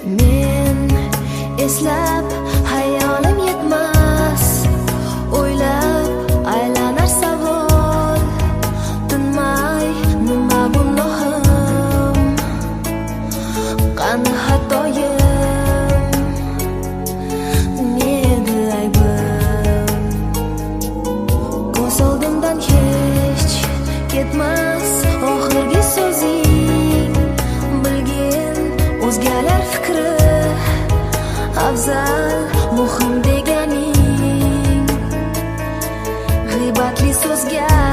Men eslab hayolim yetmas, o'ylab aylanar savol tinmay: nima gunohim, qani xatoyim, neda aybim? Ko'z oldimdan hech ketmas oxirgi so'zing: "Bilgin, o'zgalar fikri afzal, muhim", deganing. G'iybatli so'zga